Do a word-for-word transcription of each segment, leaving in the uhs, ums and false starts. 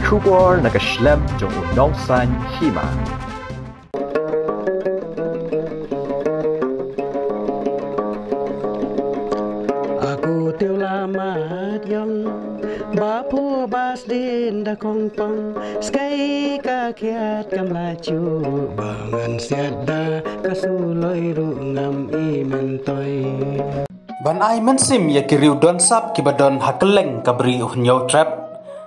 Khubor na ka shlem jong u Nongsaiñ Hima. Aku teu lamat yong ba pu bas din da kong pong skai ka kiat kam la chu ba ngan siat da ka suloi ru ngam i mentoi. Ban ai mynsiem ïa ki riewdon sap kiba don ha kylleng ka bri u Hynñiewtrep,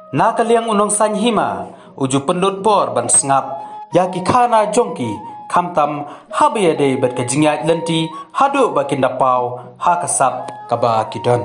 na ka liang u Nongsaiñ Hima u ju pynlut por ban sngap ïa ki khana jong ki, khamtam haba ïadei bad ka jingïaid lynti haduh ba kin da paw ha ka sap kaba ki don.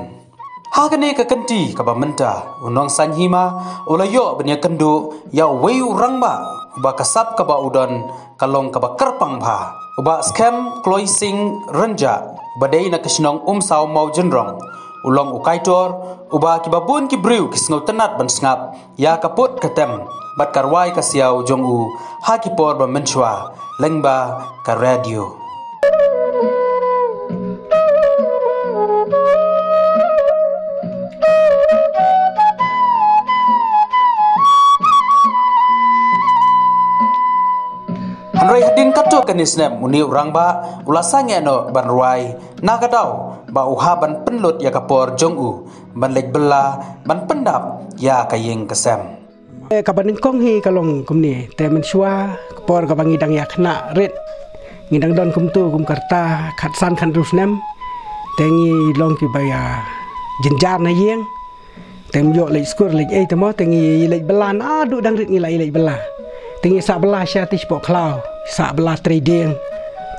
Ha kane ka kynti kaba mynta u Nongsaiñ Hima u la ïoh ban ïakynduh ïa uwei u rangbah uba ka sap kaba u don ka long kaba kyrpang bha. U Bah Skhem Kloising Rynjah uba dei na ka shnong Umsaw Mawjynrong u long u kaitor uba kiba bun ki briew ki sngewtynnat ban sngap ïa ka put ka tem bad ka rwai ka siaw jong u ha ki por ba mynshuwa lyngba ka radio. Hynrei hadien katto katne snem une u rangbah u la sangeh noh ban rwai na ka daw ba u hap ban pynlut ïa ka por jong u ban leit bylla ban pyndap ïa ka ïing ka sem. Eh, kaba nyngkong hi ka long kumne, te mynshuwa ka por kaba ngi dang ïa khynnah rit, ngi dang don kumtu kum ka rta khatsan khathynriew snem, te ngi long kiba ïa jynjar na ïing. Te ym ïoh leit skul leit ei te mo, te ngi leit bylla, naduh dang rit ngi la ïa leit bylla. Te ngi sah bylla sha te shapoh khlaw, sah bylla trei dieng,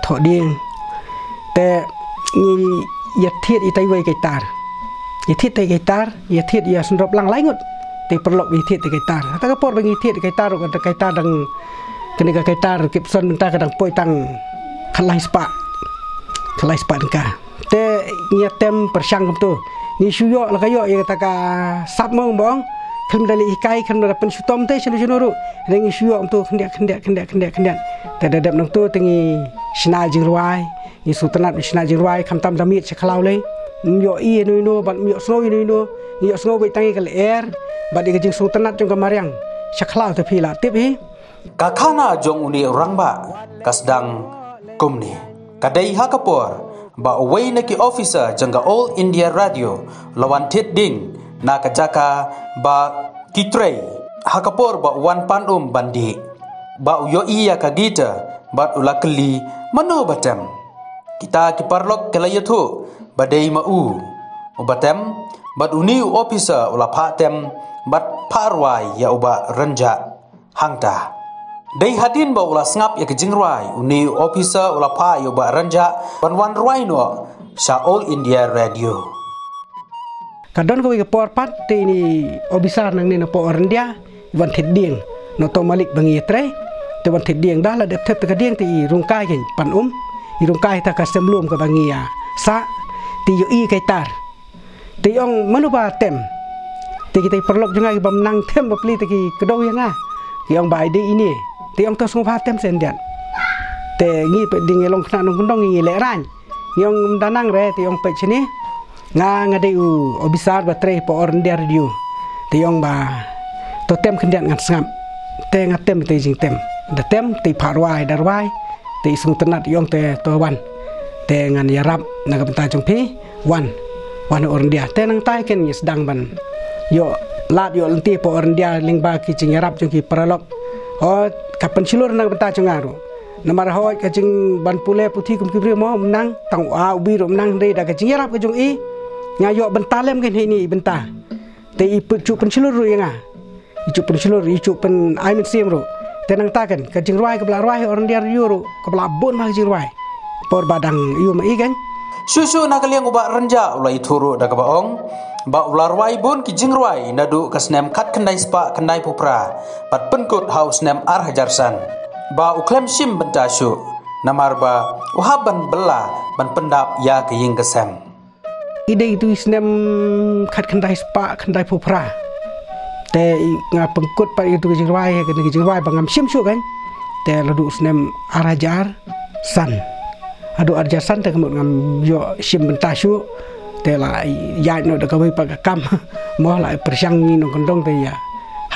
thoh dieng. Te ngi ïa thied ïa tai wei kaitar. Ïa thied tai kaitar, ïa thied ïa sngewdrop lang lai ngut. Te paralok ïa thied tai kaitar. Kata ka por ba ngi thied kaitar, kata kaitar dang, kane ka kaitar Gibson mynta ka dang poi tang khatlai spah. Khatlai spah tyngka. Te ngi ïa tem pyrshang kumtu. Ngi shu ïoh la ka ïoh ïa kata ka sap mo ba ong. Khlem da leit hikai, khlem da pynshitom te shano shano ruh. Te ngi shu ïoh kumtu khyndiat khyndiat khyndiat khyndiat khyndiat. Te da dep nangtu te ngi shna jingrwai. Ngi sngewtynnat ngi shna jingrwai khamtam da miet sha khlaw lei. Ym ïoh ïa ino ino bad ym ïoh sngew ïa ino ino. Ngi ïoh sngew beit tang ïa ka lyer bad ïa ka jingsngewtynnat jong ka mariang. Sha khlaw te phi la tip hi. Ka khana jong une u rangbah ka sdang kumne. Ka dei ha ka por ba uwei na ki officer jong ka All India Radio la wan thied dieng na ka jaka ba ki trei. Ha ka por ba u wan pan um ban dih, ba u ïohi ïa ka guitar bad u la kylli mano ba tem. Kita ki paralok ki la ïathuh ba dei ma u uba tem, bad une u officer u la phah tem bad phah rwai ïa u Bah Rynjah. Hangta dei hadien ba u la sngap ïa ka jingrwai, une u officer u la phah ïa u Bah Rynjah ban wan rwai noh sha All India Radio. Ka don kawei ka por pat te ine i officer nangne na poh All India i wan thied dieng. Nangta u malik ba ngi ïatrei te wan thied dieng, da la dep thied te ka dieng te i rung kai kein pan um, i rung kai ta ka sem lum kaba ngi ïa sah, te i ïohi kaitar. Te i ong mano ba tem. Te kita ki paralok jong nga kiba ym nang them bapli te ki kdew ïa nga. Ki ong ba ai dei ine. Te i ong to sngewbha tem shen diat. Te ngi peit dei ngi long khynnah nongkyndong ngi lehraiñ. Ngi ong ym da nang re, te i ong peit shane. Nga nga dei u officer ba trei poh All India Radio. Te i ong ba to tem khyndiat ngan sngap. Te nga tem te jingtem. Da tem te i phah rwai da rwai. Te i sngewtynnat i ong te to wan. Te ngan ïarap na ka bynta jong phi, wan. Wan ha All India. Te nangta kein ngi sdang ban ïoh lad ïoh lynti poh All India lyngba ki jingïarap jong ki paralok. Hooid ka pynshlur na ka bynta jong nga ruh. Namar hooid ka jingban pule puthi kum ki briew mo ym nang, tang u A u B ruh ym nang, hynrei da ka jingïarap ka jong i nga ïoh bynta lem kein ha ine i bynta. Te i pyn-, ju pynshlur ruh ïa nga. I ju pynshlur, i ju pyn-, ai mynsiem ruh. Te nangta kein ka jingrwai kaba la rwai ha All India Radio ruh kaba la bun bha ka jingrwai. Por ba dang ïoh ma i kein. Shuh shuh na ka liang u Bah Rynjah u la ïathuh ruh da kaba ong ba u la rwai bun ki jingrwai naduh ka snem khatkhyndai spah khyndaiphew phra bad pynkut ha u snem ar hajar san. Ba u khlem shim bynta shuh namar ba u hap ban bylla ban pyndap ïa ka ïing ka sem. I dei itu i snem khatkhyndai spah khyndaiphew phra. Te i nga pynkut pat itu ka jingrwai, kane ka jingrwai ba ngam shim shuh kein. Te la duh u snem ar hajar san. Haduh ar hajar san te ka mut ngam ïoh shim bynta shuh. Te la ïaid noh da kawei pat ka kam. Mo la pyrshang ngi nongkyndong te ïa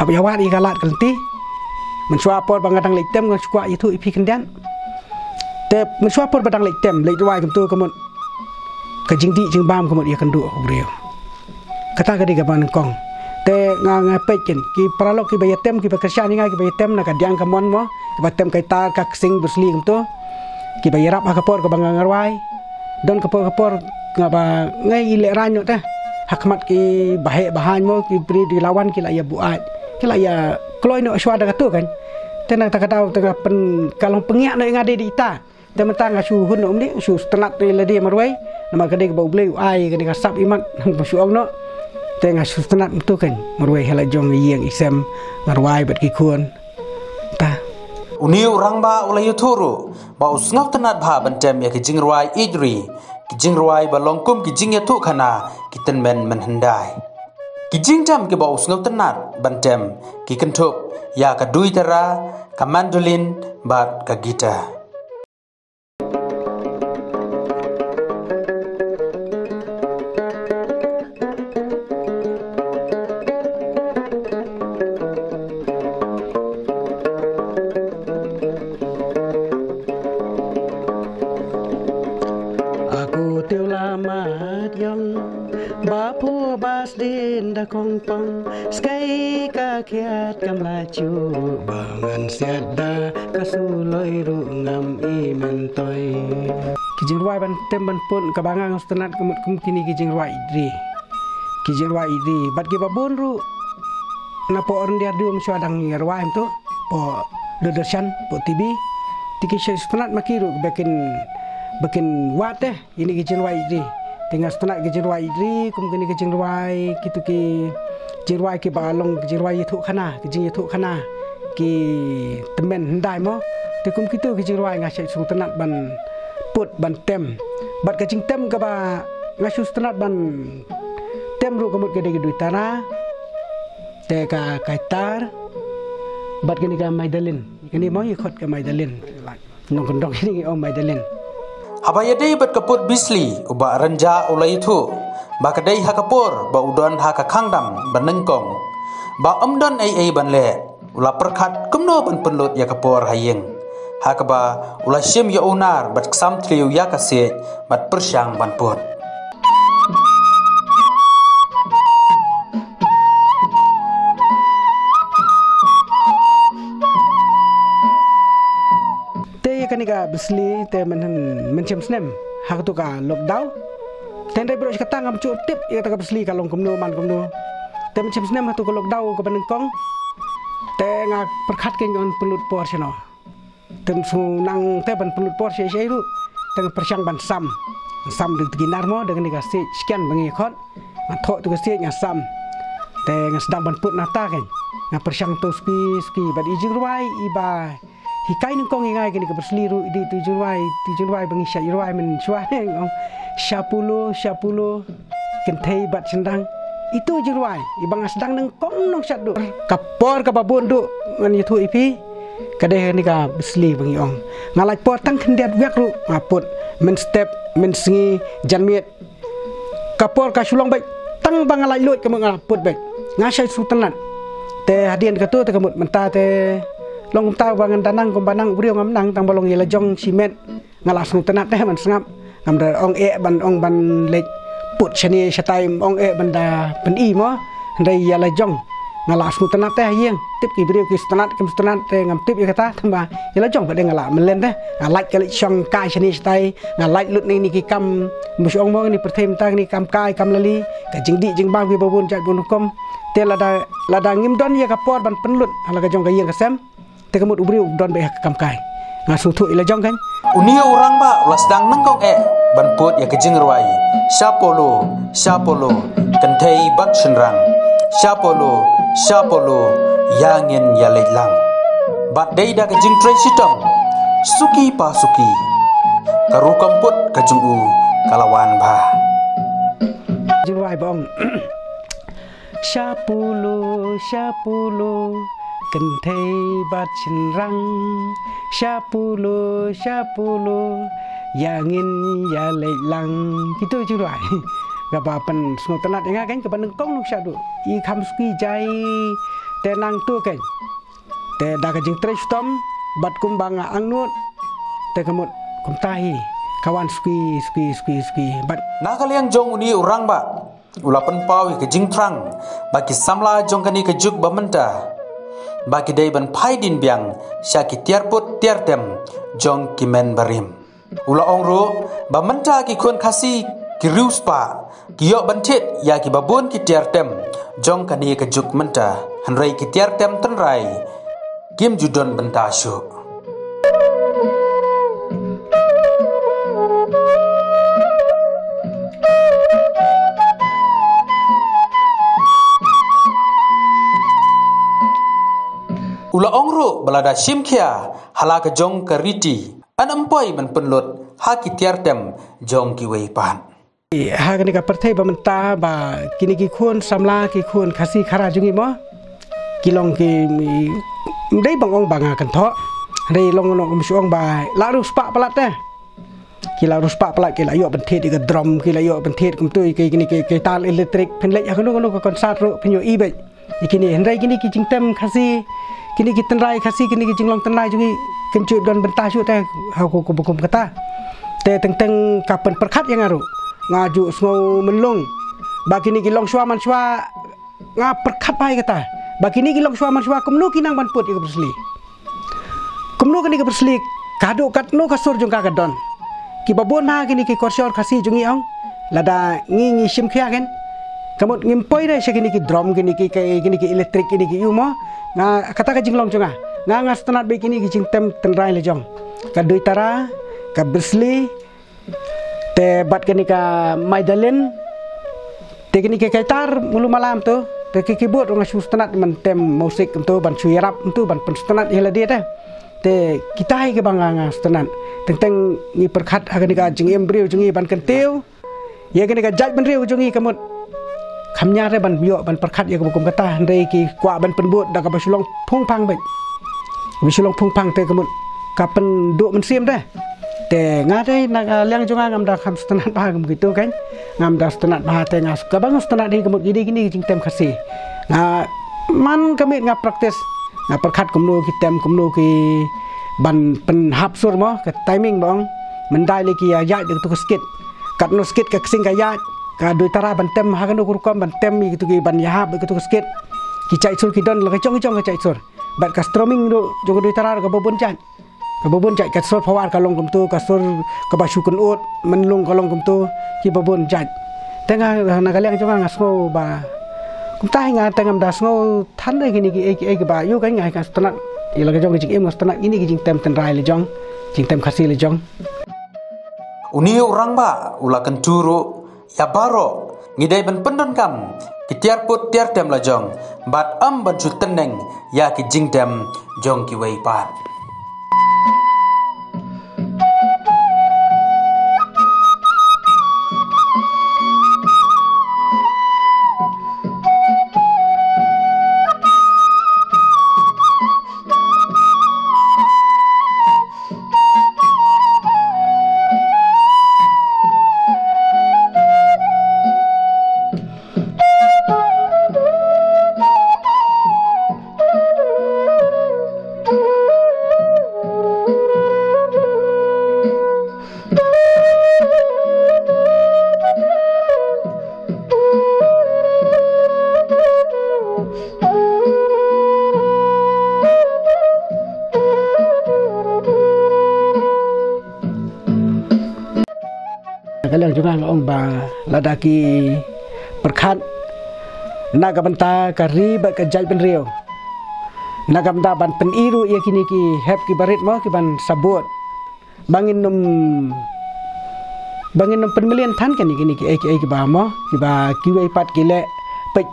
Hap ïa wad ïa ka lad ka lynti. Mynshuwa por ba nga dang leit tem nga shu kwah ïathuh ïa phi khyndiat. Te mynshuwa por ba dang leit tem, leit rwai kumto ka mut ka jingdih jingbam ka mut ïakynduh ha u briew. Kata ka dei kaba nyngkong. Te nga, nga peit kin ki paralok kiba ïatem, kiba kyrshan ïa nga, kiba ïatem na ka diang ka mon mo, kiba tem ka itar ka ksing brisli kumto, kiba ïarap ha ka por kaba nga, nga rwai. Don ka por, ka por nga ba nga i lehraiñ noh te ha khmat ki baheh bahaiñ mo, ki briew ki la wan ki la ïabuaid, ki la ïakloi noh shuwa da kato kan. Te na kata ka daw te nga pyn, ka long pynïap noh ïa nga dei dei ita. Te mynta nga shu hun noh umdih, shu sngewtynnat ïa lade marwei. Namar ka dei kaba U Blei u ai kane ka sap imat, nga shu ong noh. Te nga shu sngewtynnat mynta kan marwei ha la jong ïing i sem, nga rwai bad ki khun. Ta. Une u rangbah u la ïathuh ruh ba u sngewtynnat bha ban tem ïa ki jingrwai ïeid ri, ki jingrwai ba long kum ki jingïathuhkhana, ki tymmen mynhyndai. Ki jingtem kiba u sngewtynnat ban tem ki kynthup ïa ka duitara, ka mandolin bad ka guitar. Aku te u la mat ïong, ba phuh ba sdien da kongpong, skai ka khiat kam la shuh, ba ngan siat da ka suloi ruh ngam i myntoi. Ki jingrwai ban tem ban put kaba nga sngewtynnat ka mut kum kine ki jingrwai ïeid ri. Ki jingrwai ïeid ri bad kiba bun ruh. Na poh ryndia ryndia mynshuwa dang ïarwai mynta poh Doordarshan, poh T V. Te ki shait sngewtynnat ma ki ruh ba kin, ba kin wad te ïa kine ki jingrwai ïeid ri. Te nga sngewtynnat ki jingrwai ïeid ri kum kine ki jingrwai, kito ki jingrwai kiba long ki jingrwai ïathuhkhana, ki jingïathuhkhana, ki tymmen hyndai mo. Te kum kito ki jingrwai nga shait sngewtynnat ban put ban tem. Bad ka jingtem kaba nga shu sngewtynnat ban tem ruh ka mut ka dei ka duitara, te ka, ka itar bad kane ka mandolin. Kane mo ïa khot ka mandolin. Nongkyndong kine ngi ong mandolin. Haba ïadei bad ka put bisli, u Bah Rynjah u la ïathuh ba ka dei ha ka por ba u don ha ka khangdam ba nyngkong, ba ym don ei ei ban leh, u la pyrkhat kumno ban pynlut ïa ka por ha ïing. Ha kaba u la shim ïa u nar bad ksam thliew ïa ka siej bad pyrshang ban put. Te ïa kane ka bisli te myn, mynshem snem ha kato ka lockdown. Te hynrei baroh shi katta ngam ju tip ïa kata ka bisli ka long kumno man kumno. Te mynshem snem ha kato ka lockdown kaba nyngkong, te nga pyrkhat kein ban pynlut por shano. Te shu nang te ban pynlut por shai shai ruh. Te nga pyrshang ban sam. Sam da ki nar mo, da kane ka siej shkian ba ngi khot. Nga thoh tu ka siej nga sam. Te nga sdang ban put nangta kein. Nga pyrshang to suki suki bad i jingrwai iba hikai nyngkong ïa nga ïa kane ka bisli ruh, i dei tu jingrwai, tu jingrwai ba ngi shait rwai mynshuwa, ong, Shapulu, shapulu, kynthei bad shynrang. Itu jingrwai iba nga sdang nyngkong nongshad duh. Ka por kaba bun duh ngan ïathuh ïa phi, ka dei kane ka bisli ba ngi ong. Nga lait por tang khyndiat wiak ruh nga put, mynstep, mynsngi, janmiet. Ka por ka shu long beit, tang ba nga lait luid ka mut nga la put beit. Nga shait sngewtynnat. Te hadien kato te ka mut mynta te long kumta ba ngan da nang kumba nang u briew ngam nang, tang ba long ïa la jong shimet. Nga la sngewtynnat te ban sngap. Ngam da ong eh ban ong ban leit put shane shatai, ong eh ban da pyni mo. Hynrei ïa la jong nga la sngewtynnat te ha ïing. Tip ki briew ki sngewtynnat kim sngewtynnat te ngam tip ïa kata, tang ba ïa la jong ba dei nga la mlien te. Nga lait ka leit shong kai shane shatai, nga lait lut na kine ki kam, mut shu ong mo, kine pyrthei mynta kine kam kai kam lali, ka jingdih jingbam kiba bun jait bun rukom. Te lada, lada ngim don ïa ka por ban pynlut ha la ka jong ka ïing ka sem, te ka mut u briew u don beit ha ka kam kai. Nga sngewthuh ïa la jong kein. Une u rangbah u la sdang nyngkong eh ban put ïa ka jingrwai Shapulu, shapulu, kynthei bad shynrang. Shapulu, shapulu, ïa ngin ïa leit lang. Bad dei da ka jingtrei shitom suki pa suki, ka rukom put ka jong u ka la wan bha. Jingrwai ba ong. Shapulu, shapulu, kynthei bad shynrang. Shapulu, shapulu, ïa ngin ïa leit lang. Kito jingrwai kaba pynsngewtynnat ïa nga kein, kaba nyngkong nongshad duh. I kham suki jai, Te nangtu keiñ, te da ka jingtrei shitom bad kumba nga angnud, te ka mut kumta hi ka wan suki suki suki suki bad na ka liang jong uni u rangbah u la pynpaw ïa ka jingthrang ba ki samla jong kane ka juk ba mynta ba ki dei ban phai dien biang sha ki tiar put tiar tem jong ki men barim. U la ong ruh ba mynta ki khun Khasi ki riewspah ki ïoh ban thied ïa ki babun ki tiar tem jong kane ka juk mynta, hynrei ki tiar tem tynrai kim ju don bynta shuh. U la ong ruh ba lada shim khia ha la ka jong ka riti, yn ym poi ban pynlut ha ki tiar tem jong kiwei pat. Ha kane ka pyrthei ba mynta ba kine ki khun samla, ki khun Khasi Khara jong ngi mo, ki long ki, ym dei ban ong ba nga kynthoh, hynrei long noh kum shu ong ba la riewspah palat te. Ki la riewspah palat, ki la ïoh ban thied ïa ka drum, ki la ïoh ban thied kumtu ïa ki, kine ki, ki tar elektrik, phin leit ha kano kano ka konsert ruh phin ïohi beit ïa kine. Hynrei kine ki jingtem Khasi, kine ki tynrai Khasi, kine ki jinglong tynrai jong ngi, kim ju don bynta shuh te ha ka, ka, ka, kata. Te teng teng ka pynpyrkhat ïa nga ruh, nga ju sngew mynlung ba kine ki longshuwa manshuwa, nga pyrkhat bha ïa kata ba kine ki longshuwa manshuwa kumno ki nang ban put ïa ka Bruce Lee. Kumno kane ka Bruce Lee, ka haduh katno ka sur jong ka ka don. Ki babun bha kine ki korsor Khasi jong ngi ong, lada ngi, ngi shim khia keiñ, ka mut ngim poi re sha kine ki drum, kine ki, ki, kine ki elektrik, kine ki ïu mo. Nga, kata ka jinglong jong nga, nga, nga sngewtynnat beit kine ki jingtem tynrai la jong, ka duitara, ka Bruce Lee, te bad kane ka mandolin, te kine ki kaitar mulu malam tu, te ki keyboard ruh nga sngewtynnat ban tem musik kumtu, ban shu ïarap kumtu, ban pynsngewtynnat ïa lade te. Te kita hi kiba nga, nga sngewtynnat. Teng teng ngi pyrkhat ha kane ka jingim briew jong ngi ban kyntiew ïa kane ka jaitbynriew jong ngi, ka mut kham ñiar re ban ïoh ban pyrkhat ïa kaba kum kata, hynrei ki kwah ban pynbud da kaba shu long phungphang beit. Ba shu long phungphang te ka mut ka pynduh mynsiem te. Te nga te na ka liang jong nga ngam da kham sngewtynnat bha kum kitu keiñ. Ngam da sngewtynnat bha te nga, kaba nga sngewtynnat hi ka mut ki dei kine ki jingtem Khasi. Nga man ka miet nga practice, nga pyrkhat kumno ki tem, kumno ki ban pynhap sur mo, ka timing ba ong. Mynta lei ki ïa ïaid da katu ka skit, katno skit ka ksing ka ïaid, ka duitara ban tem ha kano ka rukom ban tem ïa kitu ki ban ïahap ïa katu ka skit. Ki jait sur ki don la ka jong jong ka jait sur. Bad ka strumming ruh jong ka duitara ruh kaba bun jait. Kaba bun jait, ka sur phawar ka long kumtu, ka sur kaba shu kynut mynlung ka long kumtu, kiba bun jait. Te nga na ka liang jong nga nga sngew ba kumta hi nga te ngam da sngew than ïa kine kiei kiei kiba ïoh kane, nga hi nga sngewtynnat ïa la ka jong ka jingim, nga sngewtynnat ïa kine ki jingtem tynrai la jong, jingtem Khasi la jong. Une u rangbah u la kyntu ruh ïa baroh, ngi dei ban pyndonkam ki tiar put tiar tem la jong bad ym ban shu tyneng ïa ki jingtem jong kiwei pat. Ka liang jong nga nga ong ba lada ki pyrkhat na ka bynta ka ri bad ka jaitbynriew, na ka bynta ban pyni ruh ïa kine ki hep ki barit mo, ki ban sabot, ba ngin ym, ba ngin ym pynmlien than kane kine kiei kiei kiba mo, kiba kiwei pat ki leh, peit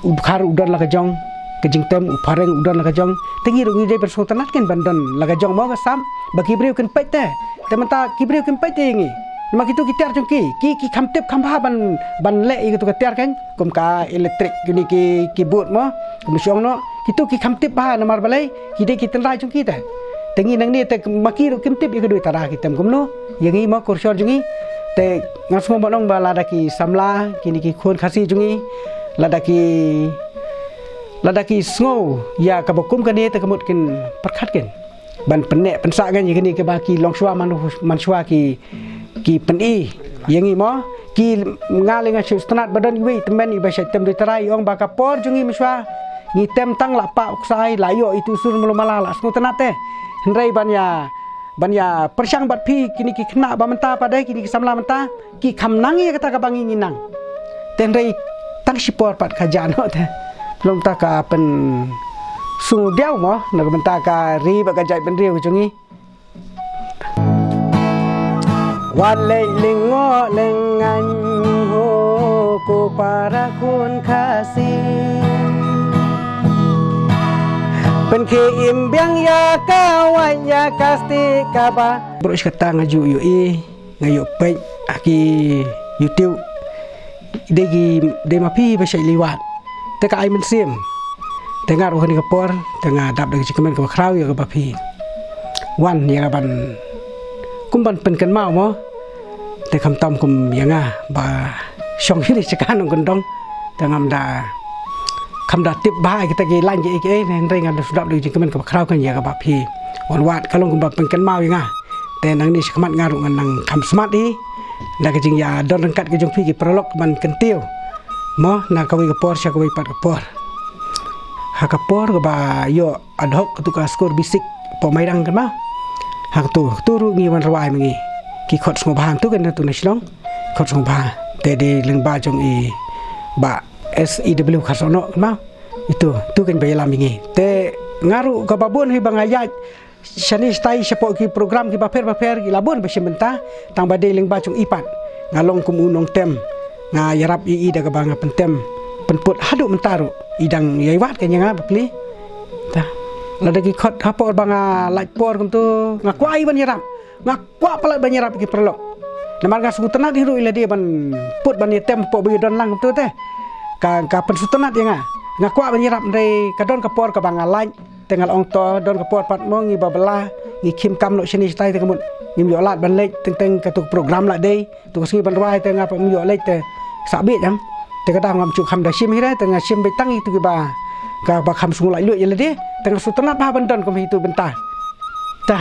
u dkhar u don la ka jong ka jingtem, u phareng u don la ka jong. Te ngi ruh ngi dei ban sngewtynnat keiñ ban don la ka jong mo, ka sap ba ki briew kin peit te. Te mynta ki briew kim peit te ïa ngi namar kitu ki tiar jong ki, ki, ki kham tip kham bha ban, ban leh ïa kitu ka tiar keiñ, kum ka elektrik, kine ki, ki keyboard mo, kum shu ong noh, kitu ki kham tip bha namar balei, ki dei ki tynrai jong ki te. Te ngi nangne te ma ki ruh kim tip ïa ka duitara ki tem kumno ïa ngi mo, korsor jong ngi. Te nga sngew ban ong ba lada ki samla, kine ki khun Khasi jong ngi, lada ki Lada ki sngew ïa kaba kum kane te ka mut kin pyrkhat kin ban pynneh pynsah ngan ïa kine kiba ki longshuwa man, manshwa ki, ki pyni ïa ngi mo. Ki, nga lei nga shu sngewtynnat ba don iwei i tymmen iba shait tem dei trai, i ong ba ka por jong ngi manshwa ngi tem tang la pah u ksai, la ïoh itu sur mlumala, la sngewtynnat te. Hynrei ban ïa, ban ïa pyrshang bad phi kine ki khynnah ba mynta pat de, kine ki samla mynta ki kham nang ïa kata kaba ngi ngi nang. Te hynrei tang shipor pat ka jia noh te. Long ta ka pynsngewdiaw mo na ka bynta ka ri bad ka jaitbynriew jong ngi. Wat leit lyngngoh lyngngan ho ko para khun Khasi. Pynkhie im biang ïa ka wait ïa ka stick kaba. Baroh shi katta nga ju ïohi, nga ïoh peit ha ki YouTube. Dei ki, dei ma phi ba shait liwat. Te ka ai mynsiem. Te nga ruh ha kane ka por te nga dap da ka jingkmen kaba khraw ïa kaba phi wan ïa ka ban, kum ban pynkynmaw mo. Te khamtam kum ïa nga ba shong hi ri shaka nongkyndong. Te ngam da, kham da tip bha ïa kita ki lain kiei kiei, hynrei nga da shu dap da ka jingkmen kaba khraw kan ïa kaba phi wan wad, ka long kumba pynkynmaw ïa nga. Te nangne shakhmat nga ruh ngan nang kham smat hi da ka jingïadon ryngkat ka jong phi ki paralok ban kyntiew mo na kawei ka por sha kawei pat ka por. Ha ka por kaba ïoh ad hoc katu ka skur basic poh Mairang kan mo. Ha katu, katu ruh ngi wan rwai ma ngi. Ki khot sngewbha tu kan tu na Shillong. Khot sngewbha. Te dei lyngba jong i Bah S E W Kharsohnoh kan mo. Itu, tu kan ba ïalam ïa ngi. Te nga ruh kaba bun hi ba nga ïaid shane shatai shapoh ki program kiba pher ba pher ki la bun ba shim bynta, tang ba dei lyngba jong i pat nga long kum u nongtem. Nga ïarap ïa i da kaba nga pyntem pynput haduh mynta ruh i dang ïai wad kan ïa nga bapli. Ta. Lada ki khot hapoh ba nga lait por kumtu nga kwah i ban ïarap. Nga kwah palat ban ïarap ki paralok. Namar nga sngewtynnat hi ruh ïa lade ban put ban ïatem hapoh ba ïadon lang kumtu te. Ka, ka pynsngewtynnat ïa nga. Nga kwah ban ïarap hynrei ka don ka por kaba nga lait. Te nga la ong to, don ka por pat mo ngi ba bylla, ngi khim kam noh shane shatai te ka mut ngim ïoh lad ban leit, teng teng katu ka program la dei, tu ka sngi ban rwai te nga pat ngim ïoh leit te sah beit em. Te ka daw ngam shu kham da shim hi re, te nga shim beit tang itu kiba, kaba kham sngew laitluid ïa lade, te nga sngewtynnat bha ban don kum itu bynta. Ta.